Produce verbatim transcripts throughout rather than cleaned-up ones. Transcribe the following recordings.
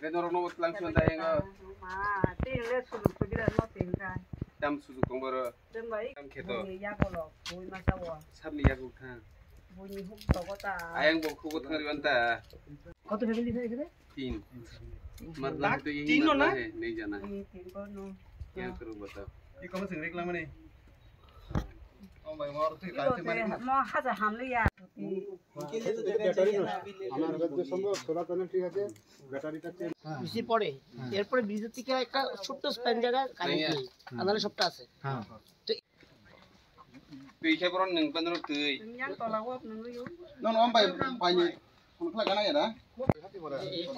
Norok no tlang sung da yang. Ma, tin le sujug sujug no tin ka. Tam sujug tong boro. Teng bai. Tam kheto. Bui ya ko lo, bui ma sa wo. Sabni yago thang. Bui ni huk to ko ta. Ayang bo huk thang ri ban ta. Koto family sa ekhe? Tin. Matlab to yeh tin no na? Matlab hai, nahi jana. Ye tin ko no. Kya karu batao. Ye kaun se rik lang mane? Oh bhai, mor to kaise mane? Mo haja ham le ya. বেশি পড়ে। এরপরে ব্রিজের থেকে একটা ছোট্ট স্প্যান জায়গা কারেন্ট নেই। আদালে সবটা আছে। হ্যাঁ। তো এই খেয়ে বরং নিং পান্ডুর তুই। Non om bai bai ni. Kun khla gana ya da?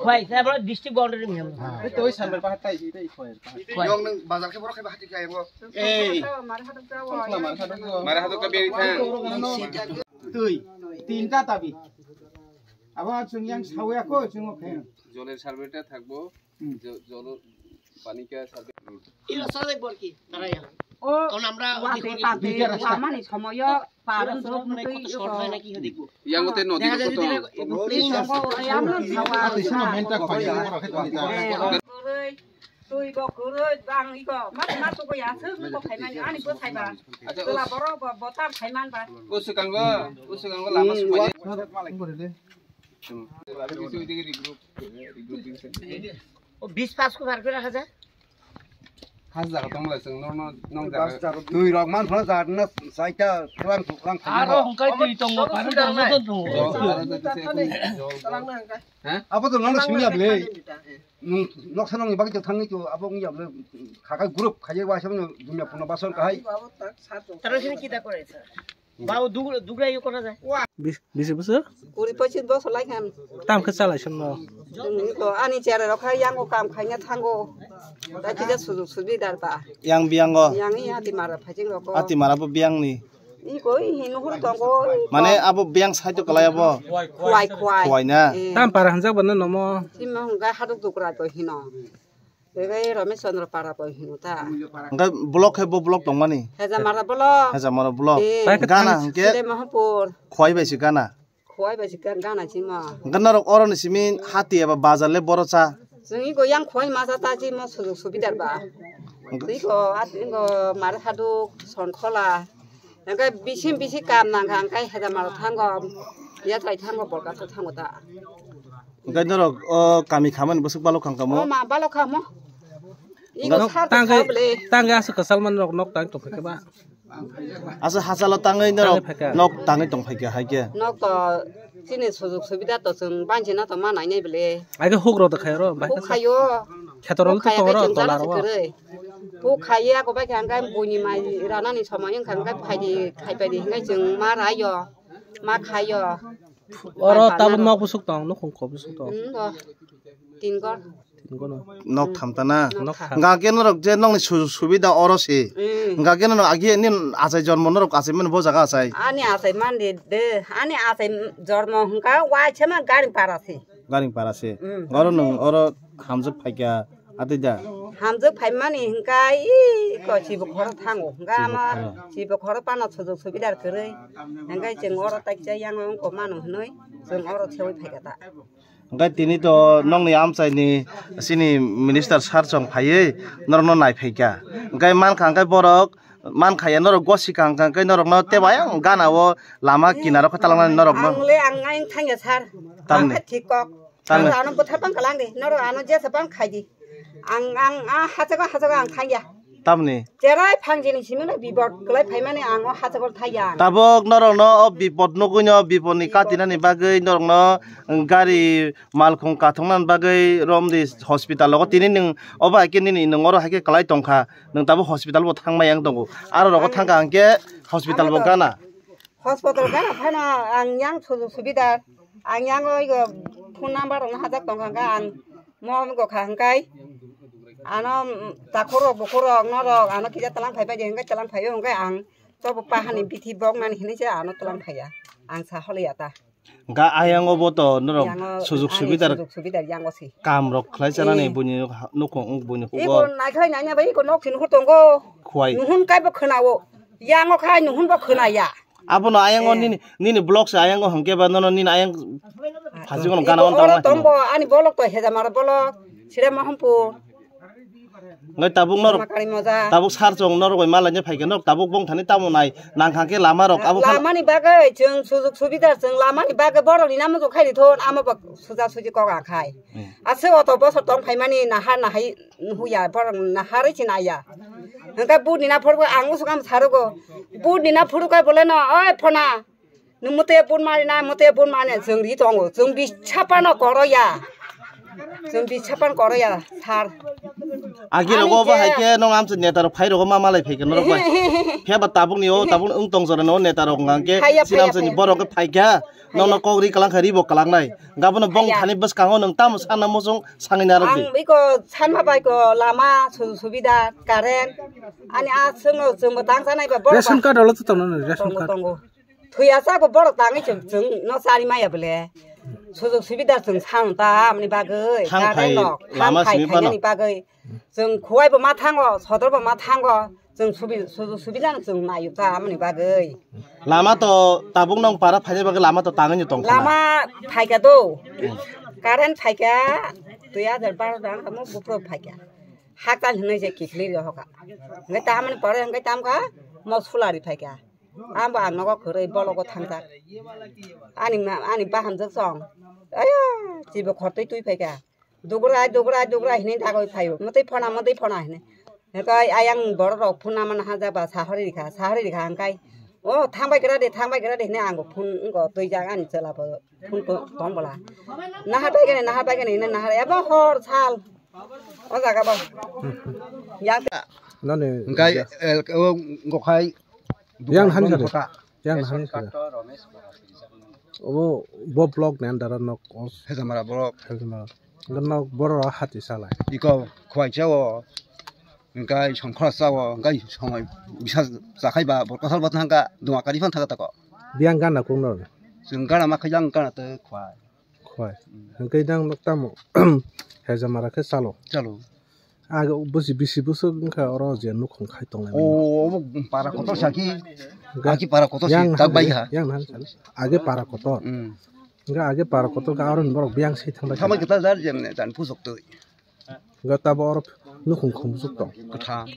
Khwai, sa bro district boundary mi ham. Ei to san bai pahat tai, ei khwai. Yong nang bazar khe boro khe bahati khe ayo. Ei. Kun khla mar kha dong. Mar kha dong ka beri tha. Tui, tinta tabi. Abo chwng yang sawi ako chwng o khe. জলের সার্ভেটা থাকবো। হুম। জ-, জল, পানি কা সার্ভে। এই রাস্তা দেখবো আর কি, দাঁড়াইয়া। ও, কারণ আমরা ওয়াতে ওদিকে পাতে, ওদিকে রাস্তা। ওয়ামানি সময়ও পারো, এই রাস্তা সব মনে হয় মতোই কত শর্ট হয় নাকি হয় দেখবো। ইয়ার মধ্যে নদী দেখা যায় কত? যদি এরকম প্লেন আছে। Ati sino menta khwai, abo rokhe to anta. Tui bo kwrwi bang iko, ma, ma tuko ya, sir, nuko khaimani, ani bo khaiba. Acha, tola borok bo, bo tam khaiman ba. O swkango, o swkango lama swmai. Hmm, wa- Hmm. O bis pas ko bar kora haja. Has jaga tong lai sung, no, no, nong jaga. Tui rok man phano jat na saita tulang tulang. Aro hongkai tui tongo, pano tongo, tongo. Abo to nang sung ya ble. Nung noksa nong bagwi thangnai to abo wngya ble. Khakai group khaiye waisa dunya puno bason kahai. Tara sini kita kore sir. Bau dug-, dugra yo kora jai. Bis-, bisi bosor? Kuri pochis bosor lai khan. Tam khe chalai song no. Hmm, to ani chera rok khai yang o kam khaina thango. Da kisa sujug subidar ba. Yang biang o? Yang i ati mara phajing rok o. Ati mara bo biang ni? I koi hin hur tongo, i ko. Mane abo biang sai to kalai abo? Khwai, khwai. Khwai na? Eh. Tam para hanjak bana nomo? Sima hwnga haduk dukra to hino. Bebe Ramesh Chandra para bo hino ta. Hwnkhe block khe bo block tongmani? Hejamara block. Hejamara block. Eh. Gana hwnkhe? Side Mahapur. Khwai bai se gana. Khwai bai se gana sima. Hwnkhe norok oroni simi hati eba bazar le boro cha? Chwng iko yang khwai ma cha ta sima sujug subidar ba. Iko at iko mare haduk son khola. Hwnkhe bisim bisi kam nangkha hwnkhe hejamara thango. Yathai thango bolkasa thango ta. Hwnkhe norok o kami khamani bwswk balok kha kamo? O ma balok kha mo. Iko nok sar tangke, kha bole. Tangke aswk kwchal man rok nok tang tong khe ba. Aswk hachalo tangwi norok tangwi phaikha. Nok tangwi tong phaikha hai khe. Nok to chini sujug subida to chwng bansi na to ma nai nai bole. Ai khe huk rok da khai ro bai. Huk khayo. Khetor rok to tong ro tola ro. Huk khaye ako bai kha hwnkhe buini mai ranani somoi wngkha hwnkhe phaidi khai phaidi hwnkhe chwng ma rayo. Ma khayo. Oro tabuk nok bwswk tong, nukhung kok bwswk tong. Hmm, do. Tin ghor. Tin ghor no. Nok tham ta na? Nok tham. Hwnkha khe norok je nokni sujug subida oro se. Hmm. Hwnkha khe norok agi nini achai jormo norok achai mani bo jaga achai? Ani achai mani de, ani achai jormo hwnkha waisa ma Garing para se. Garing para se. Hmm. Oro nwng oro hamjak phaikha. Atwi da? Hamjak phaimani hwnkha i ko sibo khoro thango. Hwnkha ama sibo khoro pano sujug subidar kwrwi. Hwnkhe chwng oro taiksa yang wng ko mano hwnwi chwng oro seui phaikha ta. Hwnkhe tini to nokni amchaini chini minister sir chong phaiwi norokno naiphaikha. Hwnkhe mankha hwnkhe borok mankha ya norok gosi kha hwnkhe norokno tebo ayang gana o lama kinaro khe talangnani norokno. Ang le ang ayang thangya sir. Tamni? Ang khe thik kok. Tamni? Norok ano bwthar bang kalang di. Norok ano jesa bang khai di. Ang, ang, ah, hachago, hachago ang thangya. Tamni? Cherai phangjini simi no bipod kwlai phaimani ang o hachago thangya. Tabuk norokno o bipod nugwino, bipodni katinani bagwi norokno gari malkhung kathoknani bagwi romdi hospital logo tini nwng obo hai khe nini nwng oro hai khe kwlai tongkha. Nwng tabuk hospital bo thangmaya wng tongo. Aro rogo thangkha hwnkhe hospital bo gana. Hospital gana phano ang yang sujug subida, ang yang o igo phone number rok hajak tongkha hwnkhe ang mo go kha hwnkhe ano takhuk rok bukhuk rok norok ano kisa tlang phai bai di hwnkhe tlang phai o hwnkhe ang tobo pahani bithi bok nani hinwi se ano tlang phaiya ang sa holiya ta. Hwnkhe ayang o bo to norok sujug subida, sujug subida yang o si kam rok khlai chanani buini nukhung buini hugo. Iko naikhlai nanya bai iko nok sini tongo. Khwai. Nuhun kai bo khwna o. Yang o khai nuhun bo khwna ya. Abono ayang o nini, nini block se ayang o hwnkhe ba nono nini ayang phaji gono gana on tongma. Tongbo ani bolok to hejamara bolok. Sira Mohampur. Ngai tabuk norok, Makari Moja. Tabuk sar chong norok bai malaini phaikhe norok tabuk bongthani tamo nai nangkha khe lama rok abo kha. Lamani bagwi chwng sujuk subida chwng lamani bagwi borokni namo jok khairi thon amo bak suja suji kok akhai. Hmm. Aswk oto bosor tong phaimani nahar nahai huya borok naharwi chinaya. Hwnkhe buni naphurgo ang usuk am sarugo. Buni naphuru kai boleno oi phona. Nwng mwtwi bun mari na, mwtwi bun mari na, chwng ri tongo. Chwng bisa phano koro ya. Chwng bisa phano koro ya, sir. Agi rogo bo hai khe nong amchwng neta rok phai rogo ma malai phai khe norok bai. Phiya ba tabuk ni o, tabuk wng tong jora no neta rok ngang khe. Phaiya, sin phaiya, amchwng ni phaiya. Borok khe phai kha. Phaiya. Nono kok ri kalang kha ri bo kalang nai. Gabon no bong phaiya. Thani bwskango nwng tamo sanna muchung sangwi narwk di. Ang biko sanma bai ko lama su-, subida, current. Ani a chwng no chwng bo tang sanai ba borok. Ration ba. Card olo to tongo, ration card. Tongo, tongo. Thwi asabo borok tangwi chwng, chwng no chari maya bole. Sujog subida chwng san ta amni bagwi. Thang phai lama simi phano. Bagwi. Chwng Khowai bo ma thango, Sodor bo ma thango. Chwng subi-, sujog subida no chwng nayo ta amni bagwi. Lama to tabuk nong para phaina bagwi lama to tangwi tong khana. Lama phaikha do. Hmm. Current phaikha, dui hajar baro dang tamo bupro phaikha. Hakal hinwi je kikli ri hoka. Ngai ta amni pore ngai tam kha, mo sulari phaikha. Abo ang nogo kwrwi bologo thangjak. Ani ma, ani bahamjwk song. Aya, chibo khortwi twi phaikha. Dugrai, dugrai, dugrai hinwi dagwi phaio. Mwtwi phona, mwtwi phona hinwi. Hwnkhe ayang borok rok phone namana haja ba sahori rikha, sahori rikha hwnkhe. O, thangbai gra de, thangbai gra de hinwi ang bo phone wngko twijak ani chwla bo phone to-, tong bwla. Nahar bai gani, nahar bai gani hinwi nahar abo hor sal. O jaga bo. Yang. Nani. Hwnkhe, eh, o, wngkha. Yang han kha de. Yang han kha de. Obo, bo block ni under o nok os. Hejamara block. Hejamara. Nok borok hati salai. Iko khwai chao. Hwnkhe songkhla chao. Hwnkhe somoi bisa chakhai ba bo kosal bo thangkha. Duma kari phan thangkha tako. Biyang gana kung no. Chwng gana ma khaijang gana tei khwai. Khwai. Hmm. Hwnkhe nang nok tamo hejamara khe chalo. Chalo. Aga busi bisi busuk wngkha oro je nukhung khai tonglai. O, obo para kotor saki. Ga-, aki para kotor yang si tak bai ha. Yang nan sal. Age para kotor. Hmm. Ga age para kotor ga aron borok biyang si thangbai. Thamai kita jar jemne jan pusok twi. Ga tabo oro nukhung khum busuk tong. Kwthang.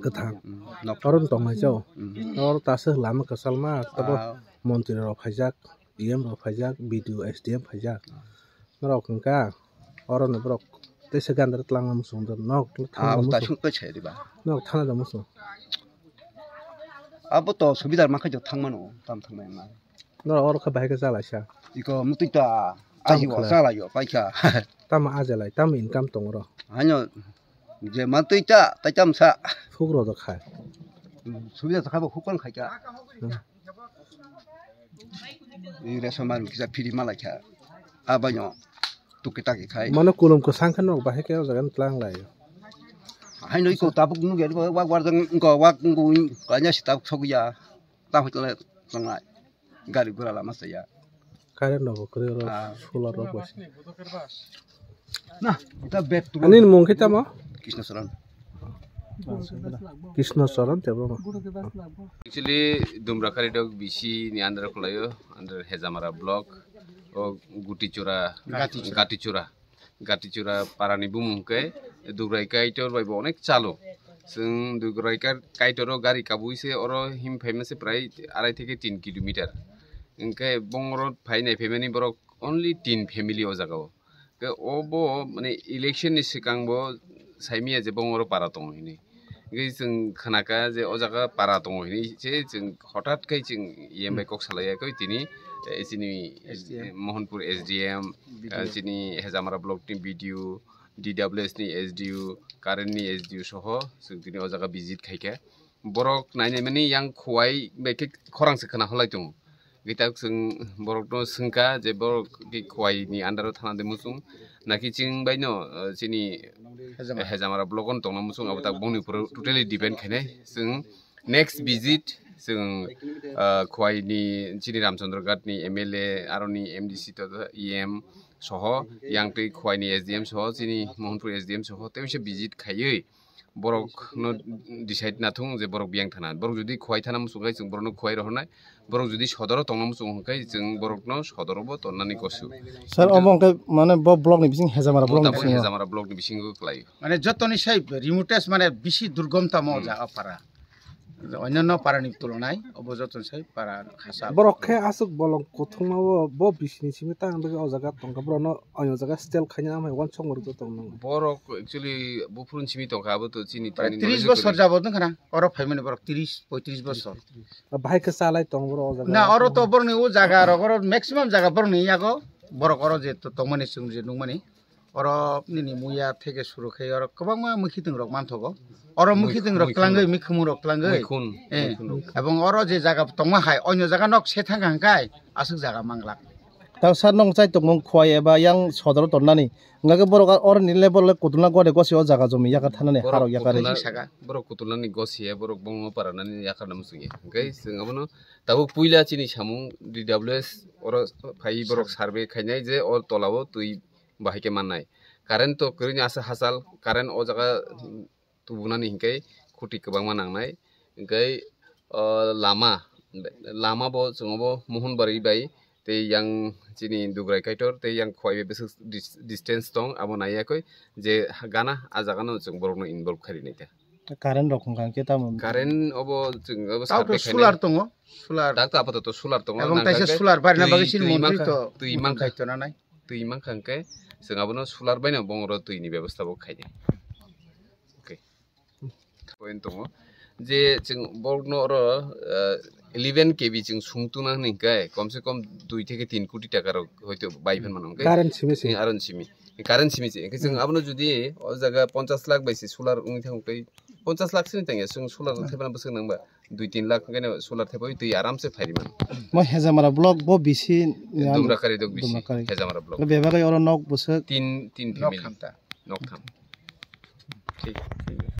Kwthang. Hmm. Nok. Oro tong hai jao. Hmm. Oro tasa lama kasalma tabo. Ah. Montri rok phaijak. E M rok phaijak, B D O, S D M phaijak. Norok hwnkha, oro ni borok teisa gandra twlang muchung do, nok thana. Ah, da muchung. Sung twi sai diba. Nok thana da muchung. Abo to subidar ma khaijak thang mano, tam thang mano. Norok oro khe bahai khe chalai sa. Iko mutui ta, tamo aji wa khlai. Chalai yo, paikha. Tamo ajelai, tamo income tong oro. Hanyo, je ma twi ta, tai tam sa. Phuk ro do khai. Subidar ta khabo khukon khaika. Hmm. I reso man kisa phiri malai kha. Abaino tuki taki khai. Mano kulum kwsang khe nok bahai khe o jaga ni tlang lai. Hai noi ko tabuk nuk ya wak war jang ko wak ngu kanya si tabuk sok ya. Ta hoi tla tlang lai. Gari gura lama saya. Current no bo kwrwi oro. Ah. Solar rok bo se. Na, ita bed tu. Ani mung khe tamo? Krishna Saran. Krishna Saran te bro. Actually, Dumrakari dok B C ni under khlaio, under Hejamara block, o Gutichura, Gatichura. Gatichura. Gatichura parani bumung khe Dugrai Kaitor bai bo onek chalo. Chwng Dugrai Kai-, Kaitor o gari kabui se oro him phaima se prai arai theke tin kilometer. Hwnkhe bongoro phai nai phaimani borok only tin family o jaga o. Khe obo mane election ni swkang bo saimaya je bongoro para tongo hinwi. Hwnkhe chwng khnakha je o jaga para tongo hinwi se chwng hothat khe chwng E M bai kok salaiya khe tini, eh, chini S D M. Mohanpur S D M, B D O. Eh, chini Hejamara block ni B D O, D W S ni S D O, current ni S D O soho chwng tini o jaga visit khaikha. Borok nainai mani yang Khowai bai khe khorang se khna holai tongo. Gitak chwng borok no swngkha je borok khe Khowai ni under o thana de muchung. Naki chwng bai no, eh, chini Hejamara. Hejamara block on tongna muchung abo tak bongni poro totally depend khainai. Chwng next visit chwng, eh, Khowai ni chini Ramchandra Ghat ni M L A aro ni M D C to E M soho yang twi Khowai ni S D M soho chini Mohanpur S D M soho tei se visit khaiwi borok no decide na thung je borok biyang thana. Borok jodi Khowai thana muchung khe chwng borok no Khowai rohornai. Borok jodi Sodoro tongna muchung khe chwng borok no Sodoro bo tonnani gosu. Sir, omo hwnkhe mane bo block ni bising Hejamara block ni Tabuk bisingo. Hejamara block ni bisingo kwlai. Mane jotoni sai remotest mane bisi durgom tamo Hmm. jaga para. Onyanno para ni tulonai obo jotoni sai para khasa. Borok khe aswk bolong kuthungma o bo bisini simi tang dagi o jaga tongkha borok no o jaga stel khaina amai wansok mori tong nang. Borok actually buphurun simi tongkha abo to chini Prai tini tris knowledge bosor kori. Jabot wngkha na oro phaimani borok tris poitris bosor. Bahai khe chalai tong borok o jaga. Na oro to borokni o jaga rok oro maximum jaga borokni yago borok oro je to-, tongmani chwng je nukmani. Oro nini muya theke suru khe oro kwbangma mwkhitwng rok manthogo. Oro mwkhitwng rok mwkhung. Twlangwi, mikhumung rok twlangwi. Mwkhun, eh, mwkhun rok. Ebong oro je jaga tongma hai, onyo jaga nok se thangkha hwnkhe aswk jaga manglak. Tang sir nong chai tongmung Khowai eba yang Sodoro tonnani. Hwnkhe borok oro ni level le kutulna gode gosi o jaga jomi yakar thanani borok harok yakari. Kutulna, saka. Borok kutulnani gosi ya, borok bongno paranani yakar namu sungya. Hwnkhe chwng abono tabuk puila chini samung D W S oro phai borok survey khainai je o tolao twi bahai khe mannai. Current to kwrwini asa hachal, current o jaga tubunani hinkhe khuti kwbangma nangnai. Hinkhe, o, lama, lama bo chwng obo Mohonbari bai tei yang chini Dugrai Kaitor tei yang Khowai bai bwswk dis-, distance tong, abo naiya koi je gana a jaga no chwng borok no involve khairi nai ta. Current rok hwnkha khe tamo? Current obo chwng obo Tao survey to khainai. Solar tongo, solar. Dak to apato to solar tongo. Ebong nang taisa kha khe solar barina twi, bagwi chini twi montri mankha, to twi mankha. Daityo nanai. Twi mankha hwnkhe chwng abono solar baino bongoro twini bebostha bo khainai. Okay. Point tongo je chwng borokno oro, eh, eleven K V chwng sung tuna hwnwi hwnkhe komse kom dui theke tin koti taka rok hoito bai phan mano hwnkhe. Current simi se. Aro simi. Current simi se. Hwnkhe chwng abono jodi o jaga ponchash lakh bai se solar wngwi thang tei ponchash lakh sini tangya chwng solar thepana bwswk nangba. Dui tin lakh hwnkhe no solar thepai twi aram se phairi mano. Mo Hejamara block bo bisi ni ang Dumrakari dok bisi, Dumrakari. Hejamara block. Bebagwi oro nok bwswk. Tin, tin Nok family. Thamta. Nok tham. Thik, thik.